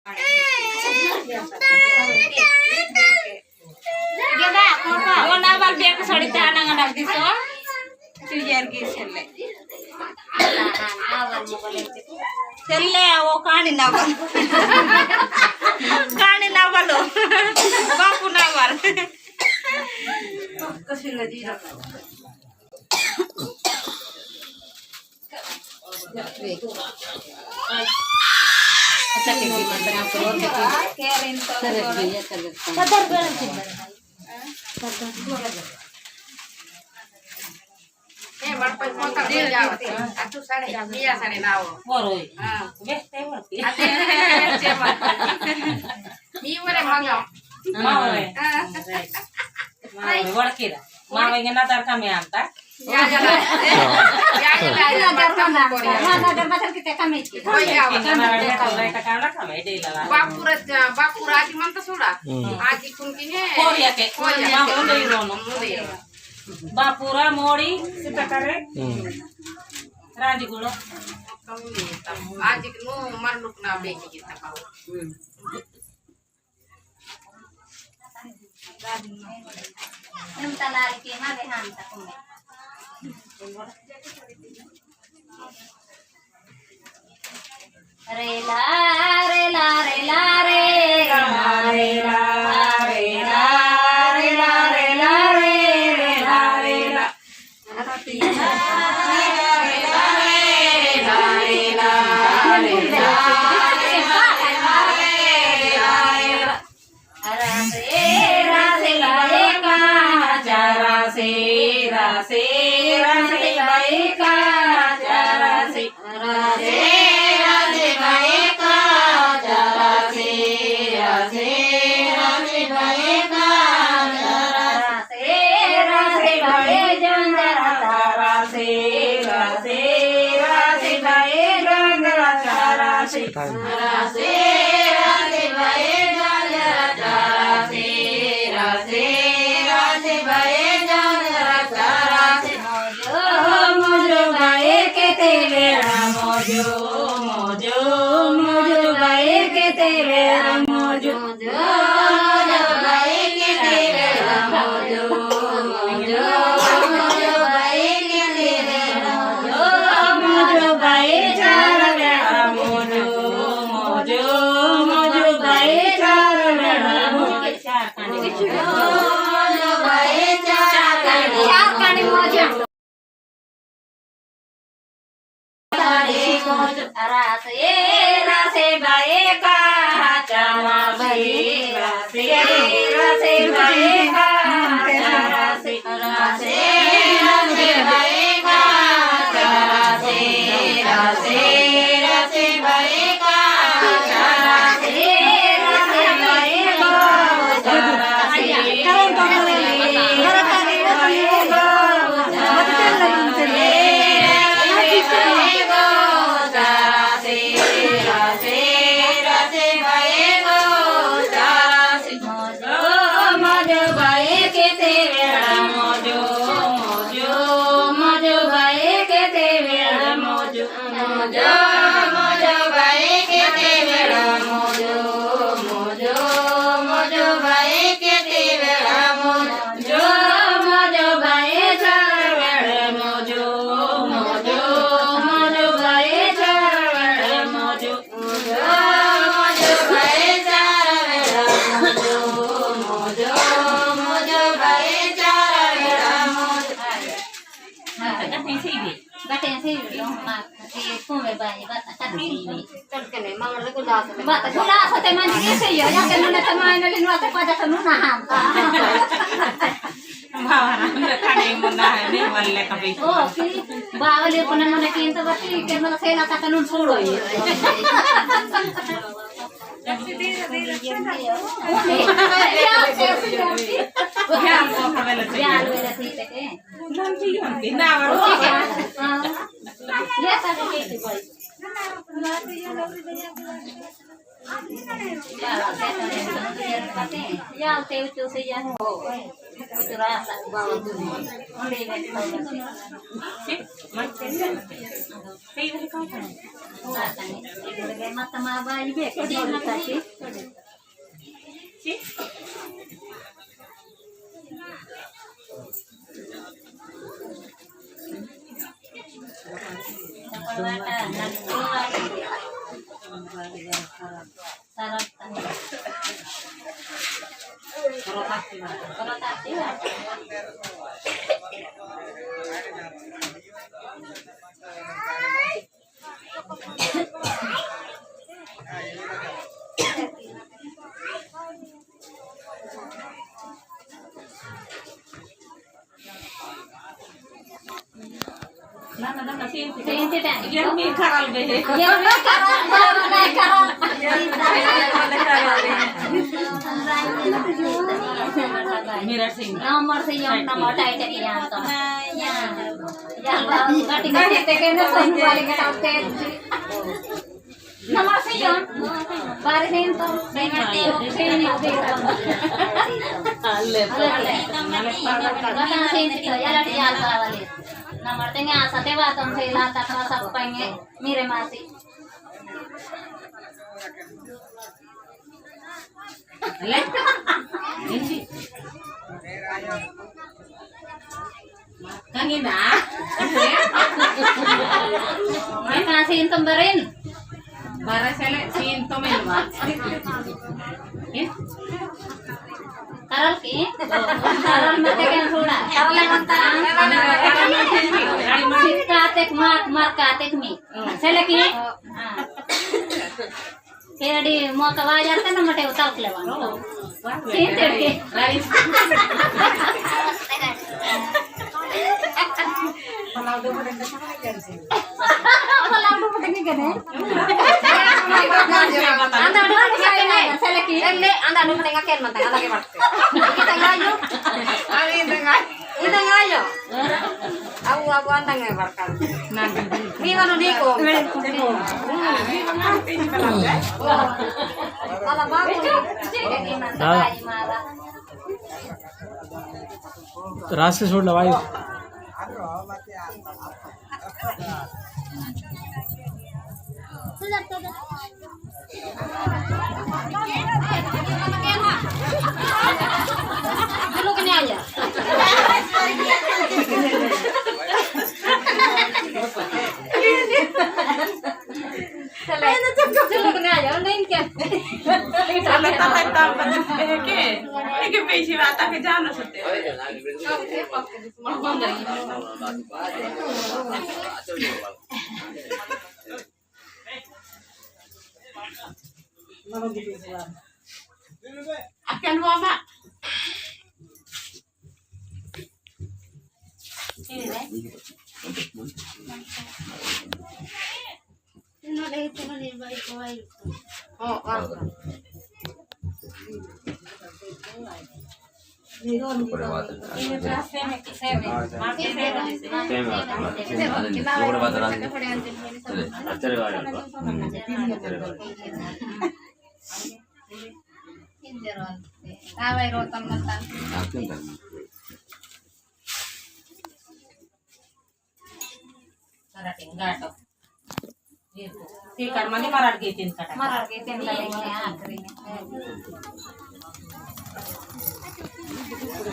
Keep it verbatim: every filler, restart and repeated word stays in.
वो ना बाल बेक साड़ी ते आना गना दिसो। चुजर की सेले। सेले वो कानी ना बाल। कानी ना बालो। बापू ना बाल। अच्छा, ठीक है, मंत्र आपको और देखिए। चलो, ठीक है, चलो। कदर बेल चिंता। ए, बड़ पर कौन कर दे जाओ? आ तू साड़े, बिया साड़े ना हो। वरोई। हाँ। बेस्ते वरती। अते, चे मत। मी वरे मंगा। मावरे। हाँ। मावरे, वड़कीरा। मावरे के नजर कमी आंता। या, या, या। या, या, या, या, नजर मत ना। ना, नजर बदल किते कमी की। कोई क्या बता? मावरे, तो बेटा कांडा कमी दे लगा। बापुरा, बापुरा आजी मन तो सुड़ा। हम्म। आजी कुन की है? कोरिया के। कोरिया के। मावरे, नहीं रोनो। नहीं रोनो। बापुरा मोड़ी सीता करे। हम्म। राजगुड़ा। आज नु मरलुक ना बेटी की तकाओ। हम्म। हम तलाल के मारे हम तक में। रेला, रेला, रेला, रे, रेला, रेला, रेला, रेला, रे, रेला, रेला। मोजो, मोजो बाई के ते बेड़ा मोजो, मोजो, मोजो बाई के ते बेड़ा मोजो। मोजो, मोजो बाई के ते बेड़ा मोजो, मोजो, मोजो बाई के ते बेड़ा मोजो, मोजो बाई चार बेड़ा मोजो, मोजो, मोजो बाई चार बेड़ा मोजो। मोजो बाई चार बेड़ा मोजो। रासे, रासे बाई का चमासी, रासे, रासे बाई का चमासी, रासे, रासे बाई का चमासी, रासे, रासे बाई का चमासी, रासे बाई का चमासी। मोजो, मोजो बाई के ते बेड़ा मोजो, मोजो, मोजो बाई के ते बेड़ा मोजो, मोजो बाई चार बेड़ा मोजो, मोजो, मोजो बाई चार बेड़ा मोजो, मोजो, मोजो बाई चार बेड़ा मोजो, मोजो, मोजो बाई चार बेड़ा मोजो। हाँ, तो कैसे ही भी। बटे से ही, तो हम, ये, तुम्हें बाई, बात, चल के नहीं, मंगल को लास होते। बात, को लास होते, मन के से ही, या के नने तो मायने लेने वाते, पाजा तो नू ना हम। बाबा राम ने खाने मुन्ना है, नहीं वाले कभी। ओ, कि बावले कोने मने किन तो बती, के मन से ना तक नू छोड़ो ही। या, या, या, या। या ते उचो से या। उचो रासा बाबा तू। मत मा बाई बे। ना, ना, ना, ना, सेंती। सेंती टाइम। ये मी खराल बे। ये मी खराल, बाबा नाही खराल। मेरा सिंह। नंबर से ये नंबर टाइट है यहाँ तो। या, या, बाबा, कटिंग करते के ना, सोनी वाले के साथ। नमस्ते योन। बारे दिन तो सेना दे, सेना दे। अल्ले। अल्ले। गता सेंती तो यार यार कावाले। नमस्ते ने आसा ते बातम से लाता का सब पाएंगे मेरे मासी। ले। इंची। कंगिना। मैं कहाँ से इन तुम बरेन? बारह साल से इन तुम इन बात। करल की? करल मत के थोड़ा। करल मत। सिक्का तेक मार, मार का तेक मी। चले की? हाँ। केडी मोका बाजार ते नमटे उताल के लेवा। सीन तेड़के। पलाव तो पटेंगे कने। आंदा डोल के साइड में, सेले की। ले, आंदा डोल पटेंगे, केन मत, आंदा के मत। इके तंगायो। अरे, तंगायो। इतंगायो। अबु, अबु अंदंगे बरकत। मीवनु नीको। मला बाबू। दादा। रास्ते छोड़ लो भाई। Akan mama. Oh, ah. Marathi गाटो। ये तो, ते कर माने मराठी के तीन कटा। मराठी के तीन कटा, ये आखिरी में।